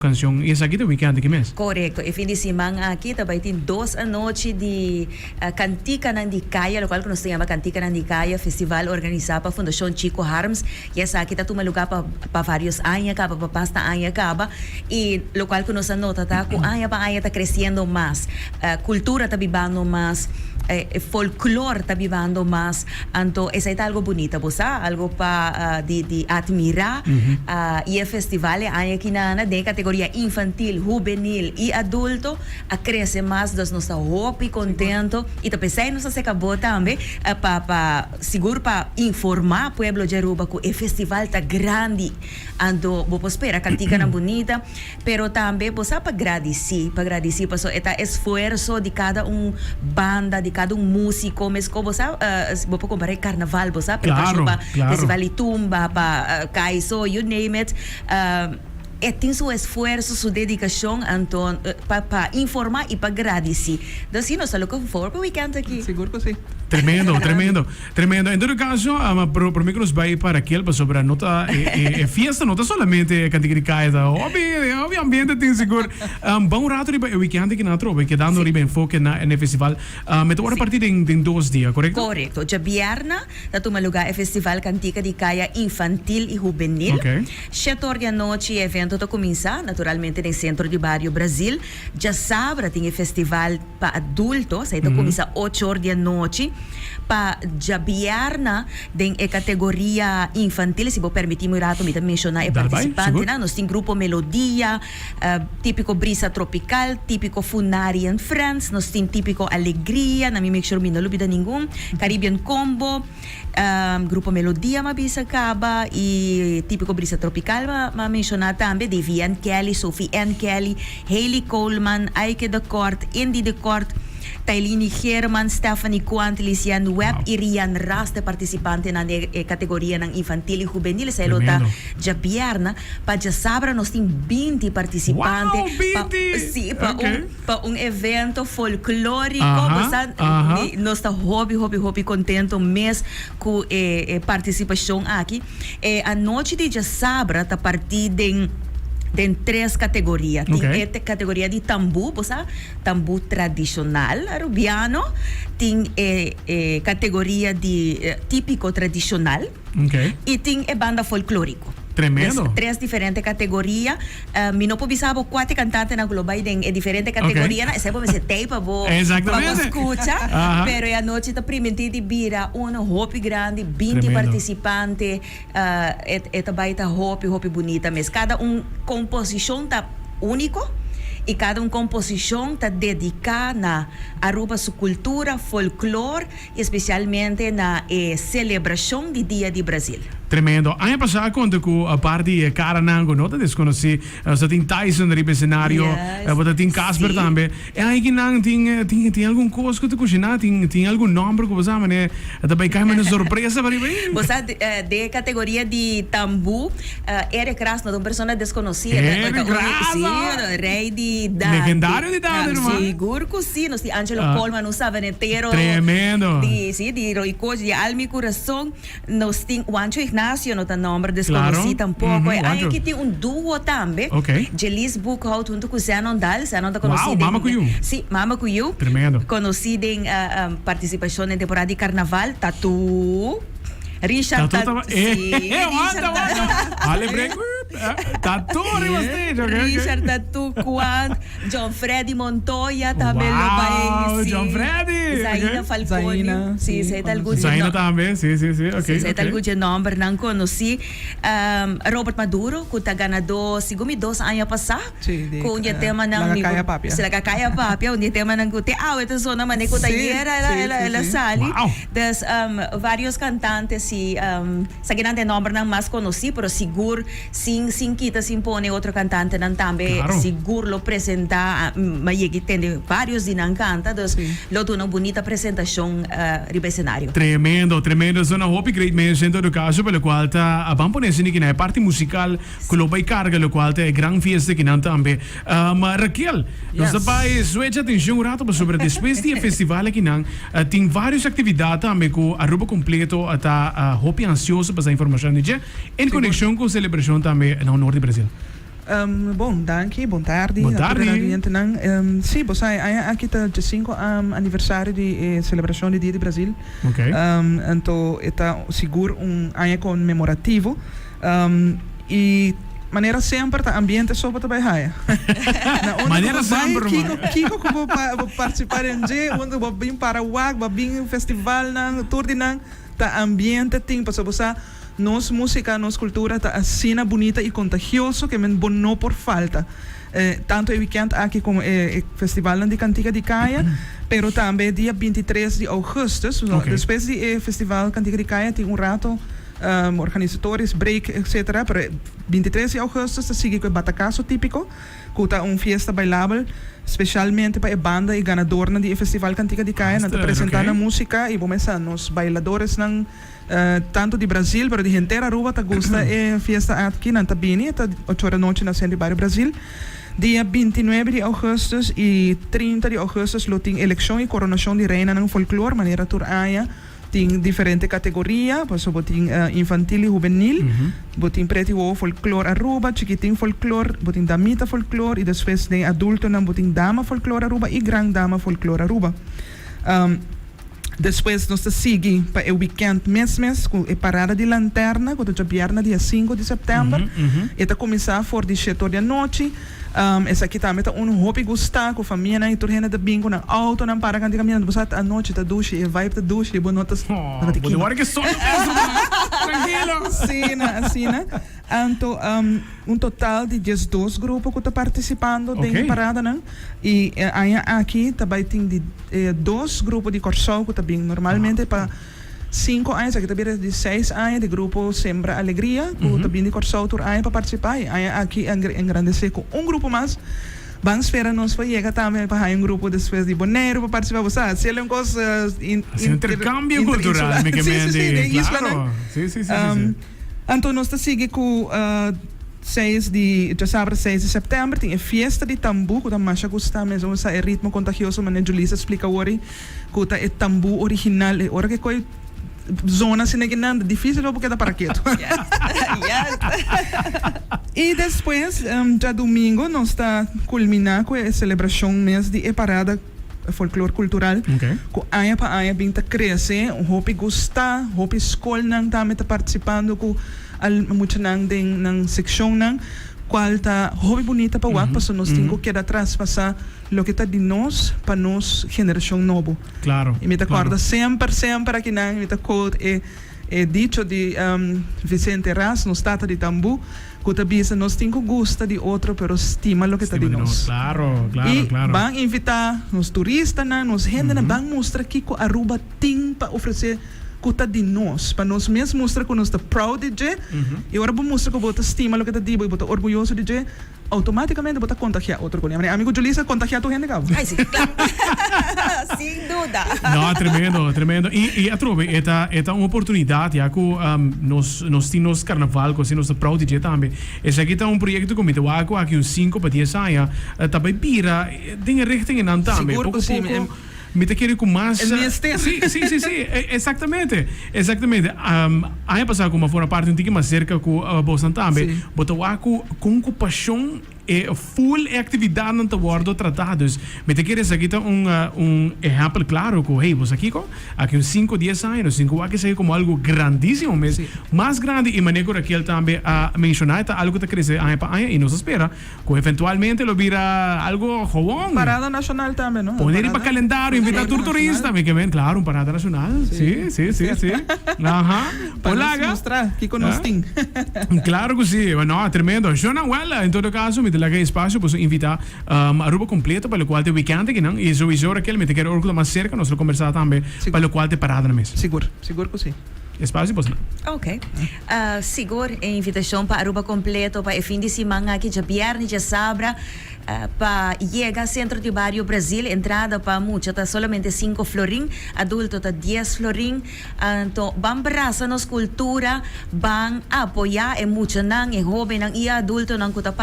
Cancion y esaki ta weekend aki mes. Corecto, e fin di siman aki ta bay tin dos anochi di Canticanan di Caya, locual cu nos ta yama Canticanan di Caya, festival organisa pa Fundacion Chico Harms y esaki ta tuma lugar pa pa varios aña caba, pa basta aña caba y locual cu nos a nota ta cu aña pa aña ta creciendo mas, cultura ta bibando mas, e folklor ta bibando mas. Anto esei ta algo bunita, bo sa, algo pa di di admira. Y e festival e aña aki na den e categoria infantil, hubenil y adulto a crece mas, dus nos ta hopi contento y ta pesey nos a seca bo tambe pa pa sigur pa informa pueblo di Aruba cu e festival ta grandi. Anto bo por spera canticanan bunita. Pero tambe bo sa pa gradici, pa gradici paso e ta esfuerso di cada un banda, di cada un musico, mesco bo sa bo por compara e carnaval, bo sa preparacion pa festival di tumba, pa caiso, you name it, e tin su esfuerso, su dedicacion, anto pa pa informa y pa gradici. Dus si nos ta looking forward pa weekend aki. Sigur cu si. Tremendo, tremendo. Tremendo. En todo caso, pero prome cu nos bay pa Raquel, pasobra no ta, e, e fiesta no ta solamente e cantica di caya, ta hopi, hopi ambiente tin sigur. Ban un rato riba e weekend aki nan atrobe, kedando riba enfoke na e festival. E ta worde parti den, den dos dia, corecto? Corecto. Djabièrna ta tuma lugar e festival Cantica di Caya Infantil y Hubenil. Shete or di anochi e evento ta cuminsa, naturalmente den Centro di Bario Brazil. Djasabra tin e festival pa adulto, esei ta kuminsá ocho or di anochi. Pa djabièrna den e kategoria infantil, si bo permití mi un rato mi ta menshoná e partisipantenan, nos tin Grupo Melodia, Típiko Brisa Tropical, Típiko Funari and Friends, nos tin Típiko Alegria, na mi make sure mi no lubida ningun, Caribbean Combo. Grupo Melodia m'a bisa caba y Tipico Brisa Tropical m'a menciona tambe, Davienne Kelly, Sophie Ann Kelly, Hailey Coleman, Aike de Kort, Indy de Kort, Tailini Geerman, Stephanie Quant, Lisienne Webb y Rian Ras ta e participantenan den e categorianan infantil y hubenil. Esai lo ta djabièrna. Pa djasabra nos tin 20 participante pa, sí, pa un. Pa un evento folklorico bo sa nos ta hopi hopi hopi contento mes cu e participacion aki. E anochi di djasabra ta parti den den tres categoria. Tin e categoria di tambu, bo sa, tambu tradicional Arubiano, tin e e categoria di tipico tradicional y tin e banda folklorico. Tremendo. Pues tres diferente categoria. Mi no por bisa bo cua t'e cantantenan cu lo bay den e diferente categorianan. Esey bo mester tey pa bo pa bo scucha. Pero e anochi ta priminti di bira uno hopi grandi, 20 participante. E ta bay ta hopi hopi bunita mes. Cada un composicion ta unico y cada un composicion ta dedica na Aruba su cultura, folklore y especialmente na e celebracion di Dia di Brasil. Tremendo. Aña pasá a konta ku apart di e karanan ku no ta deskonosí, nos ta tin Tyson riba esenario, bo ta tin Casper tambe. E aña aki nan tin tin tin algun kos ku ta kushiná? Tin tin algun nòmber ku bo sa manera ta bai kai manera sorpresa pa riba ei? Bo sa den e kategoria di tambú, Eric Ras no ta un persona deskonosí. Eric Ras! Sí, rei di dande. Legendario di dande, ruman. Sigur ku sí. Nos tin Angelo Colman, un sabanetero. Tremendo! Di sí, di Roy Coach, di Alma y Corazon. Nos tin Juancho Ignacio, no ta nomber desconoci tampoco. E aña aki tin un duo tambe. Jelis Boekhout hunto cu Zenon Daal. Zenon ta conoci den. Wow, mama cu yu. Si, mama cu yu. Tremendo. Conoci den participacion den temporada di carnaval. Tatu. Richard Tatu. Si, Richard Tatu. Hale break. Tatu riba stage. Richard Tatu Quant. John Freddy Montoya tambe lo bai. Wow, John Freddy! Zaina Falconi. Zaina, sí, sí, ta algun Zaina tambe, sí, sí, sí, ok. Sí, ta algun dje nombernan conocí. Robert Maduro, cu ta ganadó segun mi dos aña pasá. Sí, di, Cu un dje temanan Laga Caya Papia. Sí, Laga Caya Papia, un dje temanan cu te awe ta zona mane cu ta ayera el a, el a, el a sali. Wow! Dus, varios cantantes, sí, esakinan ta e nombernan mas conocí, pero sigur Sin sin kita sin pone otro cantantenan tambe sigur lo presenta mi a yegi tende varios di nan canta dus lo duna un bunita presentacion riba escenario. Tremendo, tremendo. Zona hopi great mes en todo caso, pa locual ta a ban pone esaki na e parti musical cu lo bay carga locual ta e gran fiesta akinan tambe. Raquel, nos ta bay switch atencion un rato pasobra despues di e festival akinan tin varios actividad tambe cu Aruba completo ta hopi ansioso pa sa informacion di dje. En konekshon ku selebrashon tambe na honor di Brasil. Bon, danki, bon tardi Bon na tur tardi. e radioyentenan. Sí, bo sa e aña aki ta djesinku aniversario di e selebrashon di Dia di Brazil. Ok. Anto e ta sigur un aña konmemorativo. I manera semper ta ambiente so bo ta bai haya. Na unda ku Manera bo bai, semper, kiko man. kiko ku bo pa bo partisipá den dje, unda bo bin para wak, bo bin festivalnan, tur di nan ta ambiente tin pasobra bo sa nos músika, nos kultura ta asina bunita i kontagioso ke men bo no por falta. Tantu e wikènt aki komo e festivalnan di kantika di kaya, pero tambe dia 23 di ougùstùs, despues di e festival kantika di kaya tin un rato Organisatoris, break etc. Pero e 23 di augustus ta sigui ku e Batakaso Típiko, ku ta un fiesta bailabel spesialmente pa e banda i ganadornan di e Festival Kantika di Kaya. Nan ta presentá nan músika i bo mesa nos bailadoresnan tantu di Brazil pero di henter Aruba ta gusta e fiesta aki. Nan ta bini, e ta ocho ora nochi na Sentro di Bario Brazil. Dia 29 di augustus i 30 di augustus lo tin elekshon i koronashon di reinanan folklor manera tur aña. Tin diferente categoria, paso bo tin infantil y hubenil, bo tin preti wowo folklor Aruba, chikitin folklor, bo tin damita folklor y despues den adultonan bo tin dama folklor Aruba y gran dama folklor Aruba. Despues nos ta sigui pa e weekend mes mes cu e parada di lanterna cu ta djabièrnè dia sinku di september. E ta cuminsa for di shete or di anochi. Esaki tambe ta unu hopi gusta ku famianan i tur hende ta bin ku nan autonan para kanti kaminda. Bo sa ta anochi ta dushi, e vibe ta dushi, bo no ta Oh, no ta bo kima. wòrdu ke solo mes ruman. Trankilo. Asina, asina. Anto un total di 12 grupo ku ta partisipando den e Oké. paradanan. I e aña aki ta bai tin di dos grupo di Kòrsou ku ta bin. Normalmente pa Sinku aña, esaki ta bira di seis aña di grupo Sembra Alegria ku ta bini Kòrsou tur aña pa partisipá i aña aki a engrandesé ku un grupo mas. Ban spera nos por yega tambe pa haña un grupo despues di Boneiru pa partisipá. Bo sa, hasiel un kos Hasi un interkambio kultural, mi ke Sí, sí, sí, mende. den islanan. Klaro. Sí, sí, sí, sí, sí. Anto nos ta sigui ku seis di, djasabra seis di sèptèmber tin e fiesta di tambú ku ta masha gustá mes. Bo sa e ritmo kontagioso manera Julissa a splika awor ei. Ku ta e tambú original e ora ke koi zona asina ki nan ta dificil pa bo keda para ketu. I despues djadumingo nos ta kulminá ku e selebrashon mes di e parada folklor kultural ku aña pa aña bin ta krese hopi gustá, hopi skolnan tambe ta partisipando ku muchanan den nan sekshonnan kual ta hopi bunita pa wak pasobra nos tin ku keda traspasá Loke ta di nos pa nos generashon nobo. Claro, I mi ta claro. kòrda semper, semper akinan mi ta quote e e dicho di Vicente Ras, nos tata di tambú, ku ta bisa nos tin ku gusta di otro pero stima loke ta Stima di di nos. nos. Claro, claro, I claro. ban invitá nos turistanan, nos hendenan, ban mustra kiko Aruba tin pa ofresé ku ta di nos, pa nos mes mustra ku nos ta proud di dje. I ora bo mustra ku bo ta stima loke ta di bo i bo ta orguyoso di dje, Automáticamente bo ta contagia otro con e. Ami cu Julissa contagia tur hende cabo. Ay si, claro. Sin duda. No, tremendo, tremendo. Y, y atrobe, e ta, e ta un oportunidad ya cu um, nos, nos tin nos carnaval cu asina nos ta proud di dje tambe. Esaki ta un proyecto cu mi ta wak cu aki un cinco pa dies aña ta bay bira den e richting enan tambe. Sigur Poco cu si. poco mi ta kere cu mas. E mester. Si, si, si, si. Exactamente, exactamente. Aña pasa cu mi a forma parti un tiki mas cerca cu bosnan tambe. Si. Bo ta wak cu con cu pasion e full e actividadnan ta wordo trata. Dus mi ta kere esaki ta un un ehempel claro cu hey, bo sa kico? Aki un cinco dies aña nos tin cu wak esaki como algo grandisimo mes. Si. Mas grandi y manera cu Raquel tambe a menciona e ta algo cu ta crece aña pa aña y nos ta spera Cu eventualmente lo bira algo gewoon. Parada nacional tambe, no? Pone riba calendario, invita tur turista. Mi ke men, claro, un parada nacional. Sí, sí, sí, sí. Aha. Pa nos mustra kico nos tin. Claro cu si. No, tremendo. Shona, well, en todo caso, mi ta laga e espacio pa su invita Aruba completo pa locual ta e weekend akinan. Y sowieso, Raquel, mi ta kere ora cu ta mas cerca nos lo conversa tambe pa locual ta e parada na mes. Sigur, sigur cu si. Espacio bos nan. Ok. Sigur e invitacion pa Aruba completo pa e fin di siman aki djabièrnè djasabra pa yega Centro di Bario Brazil. Entrada pa mucha ta solamente cinco florin, adulto ta dies florin. Anto ban brasa nos cultura, ban apoya e muchanan, e hobennan y e adultonan cu ta.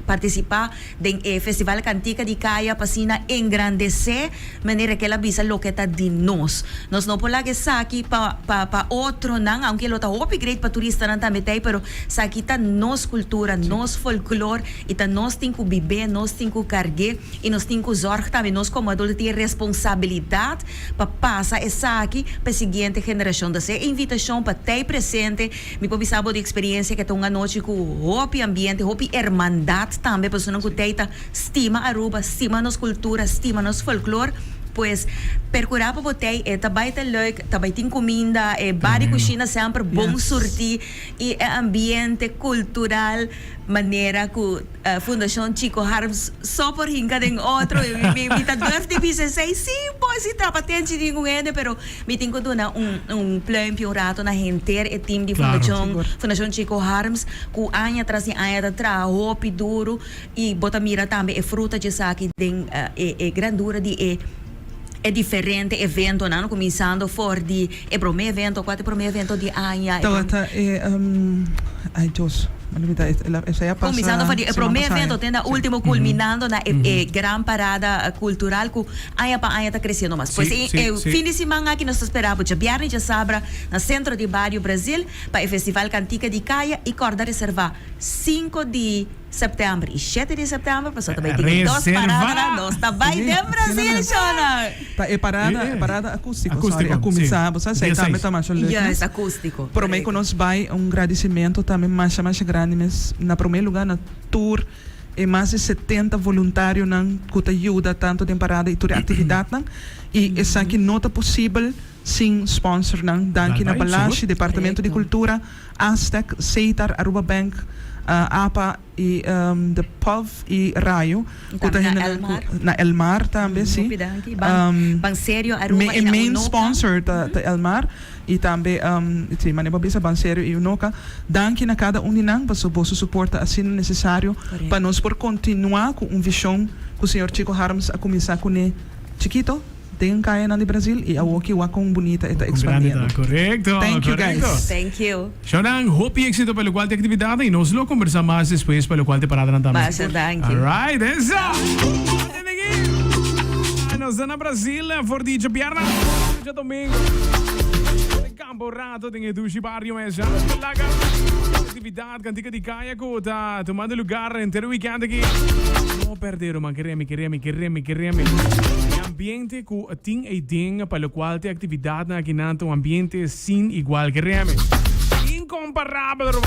Participa den e Festival Cantica di Caya pa asina engrandece manera kel a bisa loke ta di nos. Nos no por laga esaki pa pa pa otronan, aunke lo ta hopi great pa turistanan tambe ta ei, pero esaki ta nos cultura, nos folklor y ta nos tin cu bib'é, nos tin cu cargu'é y nos tin cu zorg tambe, nos como adulto tin e responsabilidad pa pasa esaki pa e siguiente generacion. Entonces e invitacion pa ta ei presente. Mi por bisa bo di experiencia ke ta un anochi cu hopi ambiente, hopi hermandad tambe, personanan cu tey ta stima Aruba, stima nos cultura, stima nos folklor, pues percura pa bo tey, e ta bay ta leuk, ta bay tin cuminda, e bar di cushina semper bon surti y e ambiente cultural manera cu Fundacion Chico Harms so por hinca den otro. Mi mi ta durf di bisa esey, si bo si trapa tenchi di ningun hende, pero mi tin cu duna un un pluimpje un rato na henter e team di Fundacion Fundacion Chico Harms cu aña tras di aña ta traha hopi duro y bo ta mira tambe e fruta dje esaki den e e grandura di e e diferente eventonan, cuminsando for di e prome evento, cua ta e prome evento di aña? Tabata e, ay Dios, mi olbida, esei a pasa Cuminsando for di e siman prome pasá. evento te na ultimo, culminando na e e gran parada cultural cu aña pa aña ta creciendo mas. Pues e e fin di siman aki nos ta spera bo djabièrnè djasabra na Centro di Bario Brazil pa e Festival Cantica di Caya y corda reserva cinco di September y shete di september pasobra ta bai tin e dos paradanan nos ta bai den Brasil shona. Ta e parada e parada acústico sorry a cuminsa bo sa esey tambe ta masha leuk mes. Acústico. Prome cu nos bai un gradicimento tambe masha masha grandi mes na prome lugar na tur e mas di 70 voluntarionan cu ta yuda tanto den parada y tur e actividadnan y esaki no ta posibel sin sponsornan danki na Balashi Departamento di Cultura. Aztec, Setar, Aruba Bank, apa y The Pov y Rayo cu ta hende nan cu na Elmar tambe si. Hopi danki. Ban Ban Serio Aruba y na Unoca. E main sponsor ta Elmar y tambe si manera bo a bisa Ban Serio y Unoca. Danki na cada un di nan pasobra boso support ta asina necesario pa nos por continua cu un vision cu señor Chico Harms a cuminsa cune chikito. Den kayanan di Brasil y awoki wak con bunita e ta expandiendo. Correcto, Thank you correcto. guys. Thank you. Shownan, hopi exito pa locual te actividadnan y nos lo conversa mas despues pa locual te paradanan tambe. Masha danki. Alright, esa! Nos ta na Brasil for di djabièrnè djadomingo. Campo rato den e dushi bario mes ya. Laga actividad cantica di caya cu ta tumando lugar henter weekend aki. No perde ruman, keremi, keremi, keremi, keremi. E ambiente cu tin eyden pa locual t'e actividadnan akinan ta un ambiente sin igual, keremi. Incomparabel ruman.